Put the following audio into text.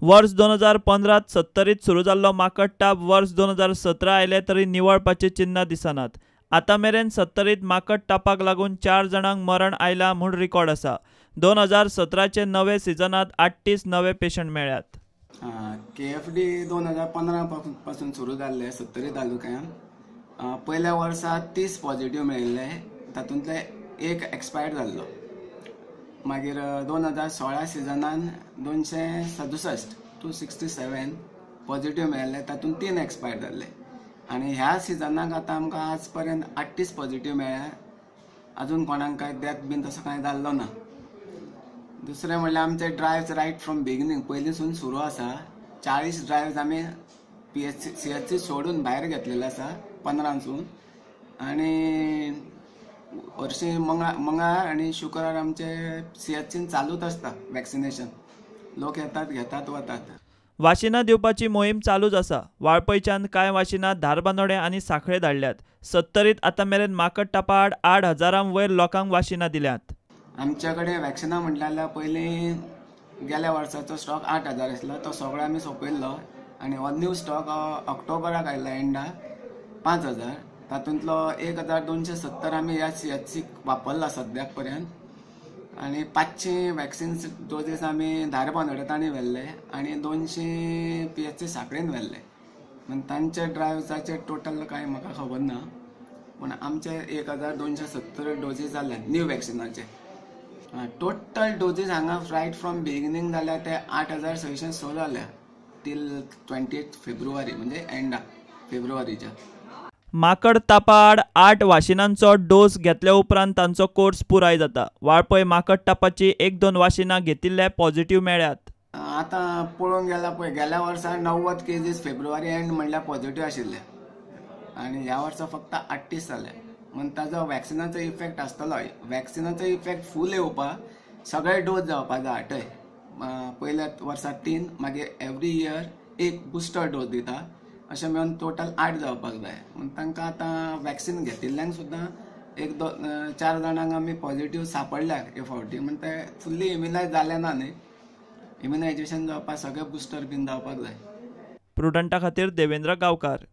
वर्स 2015 सत्तरीत सुरू जाल्लो माकड ताप वर्स 2017 आयले तरी निवळपाची चिन्हां दिसनात. आतां मेरेन सत्तरीत माकड तापाक लागून 4 जाणांक मरण आयलां म्हूण रिकॉर्ड आसा. 2017चे नवे सिजनांत 38 नवे पेशंट मेळ्ळ्यात. KFD 2015 पासून सुरू जाल्ले सत्तरी तालुक्यान. पयल्या वर्सा 30 पॉझिटिव्ह मेळिल्ले, तातूंतले 1 एक्सपायर्ड जाल्लो. मागीर 2016 सिजनान 267 267 पॉझिटिव्ह मेळिल्ले, तातूंत 3 एक्सपायर्ड जाल्ले. आनी ह्या सिजनाक आतां आमकां आज पर्यंत 38 पॉझिटिव्ह मेळ्ळ्या. अजून कोणाक कांय डेथ बीन तसो कांय जाल्लो ना. दुसरें म्हणल्यार आमचे ड्रायव्स रायट फ्रॉम बिगिनींग पयलींसून सुरू आसा. 40 ड्रायव्स आमी PHC CHC सोडून भायर घेतलेले आसा 15सून. आनी हरशीं मंगळार आनी शुक्रार आमचे CHCन चालूच आसता वॅक्सिनेशन. लोक येतात, घेतात, वतात. वाशिनां दिवपाची मोहीम चालूच आसा. वाळपयच्यान कांय वाशिनां धारबांदोडें आनी सांखळे धाडल्यात. सत्तरीत आतां मेरेन माकड तापा आड 8,000 वयर लोकांक वाशिनां दिल्यात. आमच्या कडेन वॅक्सिनां म्हटल्यार जाल्यार पयलीं गेल्या वर्साचो स्टॉक 8,000 आसलो, तो सगळो आमी सोंपयल्लो. आनी हो न्यू स्टॉक ऑक्टोबराक आयला एंडा 5,000. तातूंतलो 1,270 आमी ह्या CHCक वापरला सद्याक पर्यंत. आनी 500 वॅक्सिन डोजीस आमी धारबांदोडें तांणी व्हेल्ले आनी 200 PHC सांखळेन व्हेल्ले. म्हण तांचे ड्रायव्साचे टोटल कांय म्हाका खबर ना, पूण आमचे 1,270 डोजीस जाल्या न्यू वॅक्सिनाचे. टोटल डोजीस हांगा रायट फ्रॉम बिगिनींग जाल्या ते 8,606 जाल्या टील 28 फेब्रुवारी, म्हणजे एंडा फेब्रुवारीच्या. माकड तापा आड 8 वाशिनांचो डोस घेतल्या उपरांत तांचो कोर्स पुराय जाता. वाळपय माकड तापाची 1-2 वाशिनां घेतिल्ले पॉझिटिव्ह मेळ्ळ्यात. आतां पळोवंक गेल्यार पळय गेल्या वर्सा 90 केजीस फेब्रुवारी एंड म्हणल्यार पॉझिटिव्ह आशिल्ले आनी ह्या वर्सा फक्त 38 जाले. म्हण ताजो वॅक्सिनाचो इफेक्ट आसतलो. वॅक्सिनाचो इफेक्ट फूल येवपाक सगळे डोस जावपा जाय 8. पयल्या वर्सा 3, मागीर एवरी इयर 1 बुस्टर डोस दिता, अशें मेळून टोटल 8 जावपाक जाय. म्हण तांकां आतां वॅक्सिन घेतिल्ल्यांक सुद्दां 1-2-4 जाणांक आमी पॉझिटिव्ह सापडल्या हे फावटी. म्हण ते फुल्ली इम्युनायज जाले ना न्ही, इम्युनायजेशन जावपाक सगळे बुस्टर बीन जावपाक जाय. प्रुडंटा खातीर देवेंद्र गांवकार.